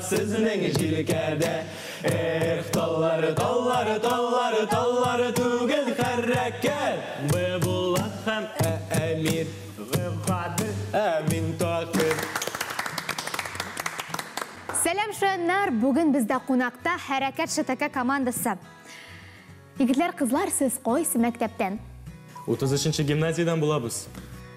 сезнең җилкәдә. Эх, таллары, таллары, таллары, таллары түгел хәрәкәт. Б Булат һәм Ә Әмир, Г Гадел. Ә мин Такыр. Сәлам, шуяннар! Бүген бездә кунакта Хәрәкәт ШТК командасы. Егетләр, кызлар, сез кайсы мәктәптән? 33 гимназиядән булабыз.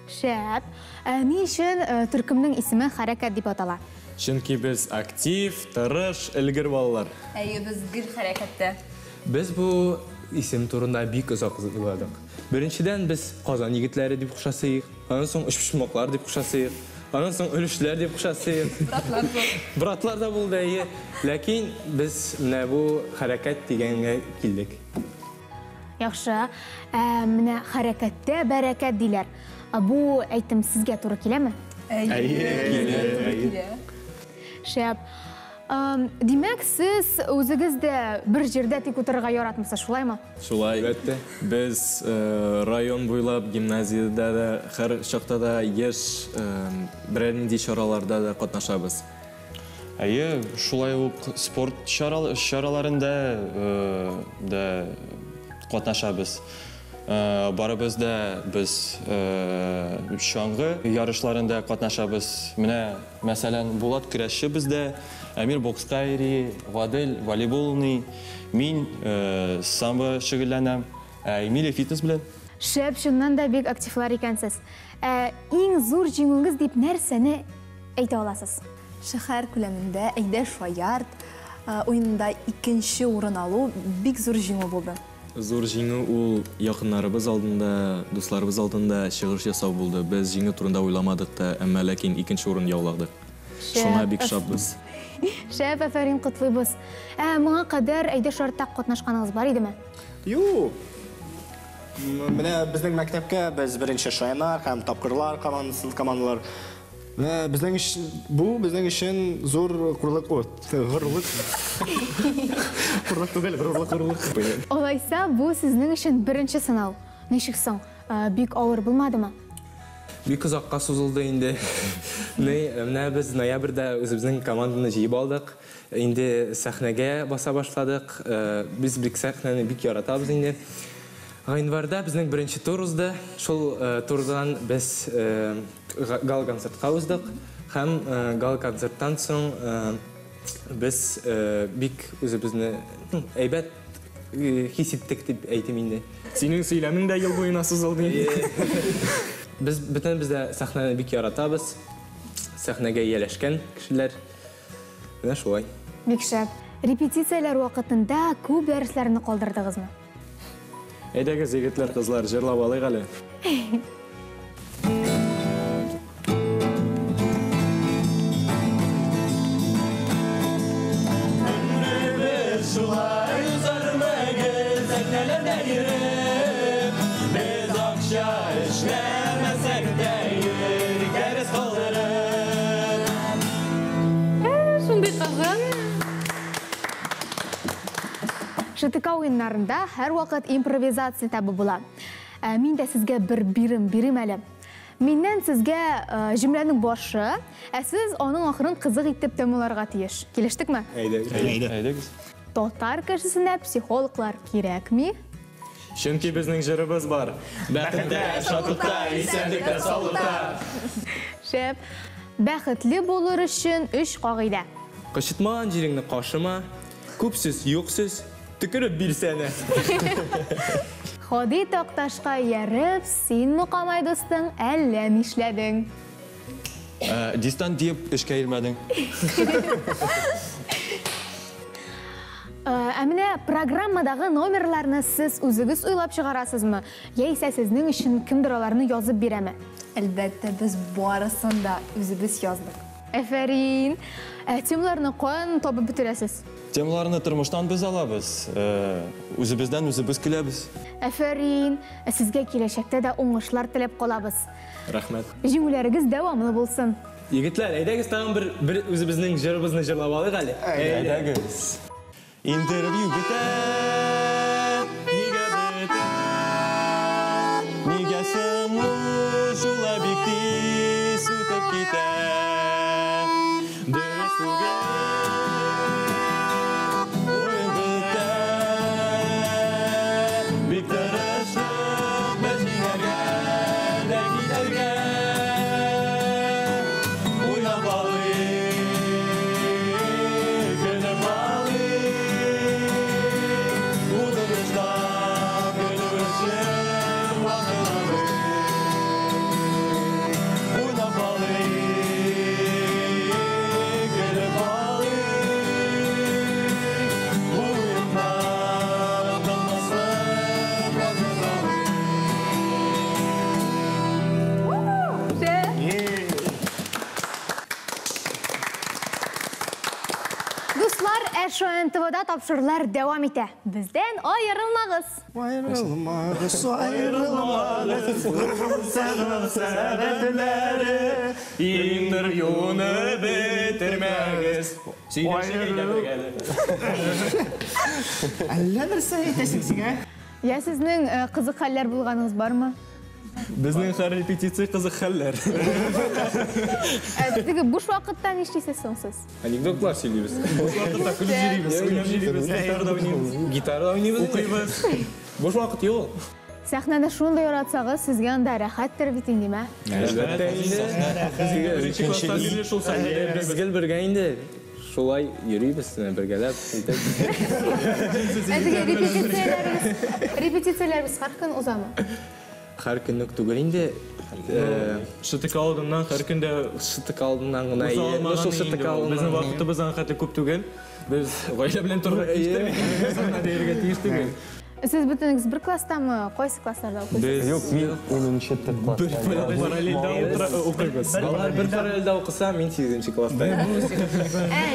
Шәп. Ә, ни өчен төркемнең исеме Хәрәкәт дип атала? Чөнки без актив, тырыш, өлгер балалар. Әйе, без гел хәрәкәттә. Без бу исем турында бик озак уйладык. Беренчедән, без Казан егетләре дип кушасыйк, аннан соң өчпочмаклар дип кушасыйк, аннан соң өлешләр дип кушасыйк. Братлар да. Братлар да булды, әйе. Ләкин без менә бу хәрәкәт дигәнгә килдек. Яхшы. Ә, менә хәрәкәттә бәрәкәт диләр. Ә бу әйтем сезгә туры киләме? Әйе, туры килә. Шәп. Димәк, сез үзегез дә бер җирдә тик утырырга яратмыйсыз, шулаймы? Шулай. Әлбәттә. Без район буйлап гимназиядә дә һәр чакта да еш берәр нинди чараларда да катнашабыз. Әйе, шулай ук спорт чараларында да катнашабыз. Барыбыз да без чаңгы ярышларында катнашабыз. Менә, мәсәлән, Булат көрәшче бездә, Әмир бокска йөри, Гадел волейбол уйный, мин самбо шөгыльләнәм, ә Эмилия фитнес белән. Шәп, чыннан да бик активлар икәнсез. Ә иң зур җиңүегез дип нәрсәне әйтә аласыз? Шәһәр күләмендә Әйдә шаярт уенында икенче урын алу бик зур җиңү булды. Зур җиңү ул якыннарыбыз алдында, дусларыбыз алдында чыгыш ясау булды. Без җиңү турында уйламадык та, әмма ләкин икенче урын яуладык. Шуңа бик шатбыз. Шәп, афәрин, котлыйбыз. Ә моңа кадәр Әйдә шаяртта катнашканыгыз бар идеме? Юк. Менә безнең мәктәпкә без беренче шаяннар һәм тапкырлар командасы, командалар. Менә безнең бу безнең өчен зур горурлык, о, горурлык. Горурлык түгел, горурлык, горурлык. Алайса, бу сезнең өчен беренче сынау. Ничек соң? Бик авыр булмадымы? Бик озакка сузылды инде. Менә без ноябрьдә үзебезнең команданы җыеп алдык. Инде сәхнәгә баса башладык. Без бик сәхнәне бик яратабыз инде. Гыйнварда безнең беренче тур узды. Шул турдан без гала-концертка уздык. Һәм гала-концерттан соң без бик үзебезне әйбәт хис иттек дип әйтим инде. Синең сөйләмең дә ел буена сузылды инде. Без бөтенебез дә сәхнәне бик яратабыз. Сәхнәгә ияләшкән кешеләр. Менә шулай. Бик шәп. Репетицияләр вакытында күп дәресләрне калдырдыгызмы? Әйдәгез, егетләр, кызлар, җырлап алыйк әле. Өмребез шулай узармы гел сәхнәләрдә йөреп? Без акча эшләмәсәк тә йөрик дәрес калдырып. Шундый кызык. ШТК уеннарында һәрвакыт импровизация табы була. Мин дә сезгә бер бирем бирим әле. Миннән сезгә җөмләнең башы, ә сез аның ахырын кызык итеп тәмамларга тиеш. Килештекме? Әйдәгез. Әйдәгез. Татар кешесенә психологлар кирәкми? Чөнки безнең җырыбыз бар. Бәхеттә, шатлыкта, исәнлектә, саулыкта. Шәп. Бәхетле булыр өчен өч кагыйдә. Кычытмаган җиреңне кашыма, күп сүз, юк сүз, төкереп бирсәнә. Һади Такташка ияреп, син, Мукамай дустың, әллә нишләдең? Дистант диеп эшкә йөрмәдең. Ә менә программадагы номерларны сез үзегез уйлап чыгарасызмы? Яисә сезнең өчен кемдер аларны язып бирәме? Әлбәттә, без барысын да үзебез яздык. Әфәрин! Ә темаларны каян табып бетерәсез? Темаларны тормыштан без алабыз. Үзебездән үзебез көләбез. Әфәрин! Сезгә киләчәктә дә уңышлар теләп калабыз. Рәхмәт. Җиңүләрегез дәвамлы булсын. Егетләр, әйдәгез тагын бер үзебезнең җырыбызны җырлап алыйк әле. Әйдәгез. Интервью бетә, нигә бетә? Нигә соң ул шулай бик тиз үтеп китә? Дөрес түгел. Дуслар, ә Шаян ТВда тапшырулар дәвам итә. Бездән аерылмагыз. Аерылмагыз, аерылмагыз, сәбәпләре, Интервьюны бетермәгез. Сөйләшик әйдә бергә. Әллә нәрсә әйтәсең син, ә? Я сезнең кызык хәлләр булганыгыз бармы? Безнең һәр репетиция кызык хәлләр. Теге буш вакытта нишлисез соң сез? Анекдотлар сөйлибез. Буш вакытта көлеп йөрибез, уйнап йөрибез, гитарада уйныйбыз. Гитарада уйныйбыз. Укыйбыз. Буш вакыт юк. Сәхнәне шундый яратсагыз, сезгә анда рәхәттер бит инде, мә? Әлбәттә инде. Беренче класстан бирле шул сәхнәдә Без гел бергә инде. Шулай йөрибез бергәләп. Ә теге репетицияләрегез, репетицияләрегез һәр көн узамы? Һәр көнлек түгел инде. ШТК алдыннан һәр көндә ШТК алдыннан гына. Уза алмаган Шул инде ШТК ул. алдыннан. Безнең вакытыбыз аңа хәтле күп түгел. Без гаилә белән торырга тиеш түгел. Сәхнәдә йөрергә тиеш түгел. Сез бөтенегез бер класстамы? Кайсы классларда укыйсыз? Без Юк, мин 10нчы бер параллельдә укыйбыз. Алар бер параллельдә укыса, мин 8нче класста.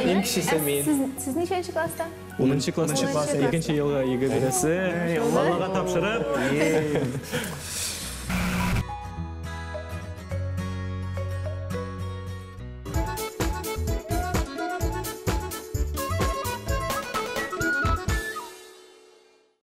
Иң кечесе мин. Сез ничәнче класста? 10нчы класста, икенче елга егет бирәсе. Аллага тапшырып.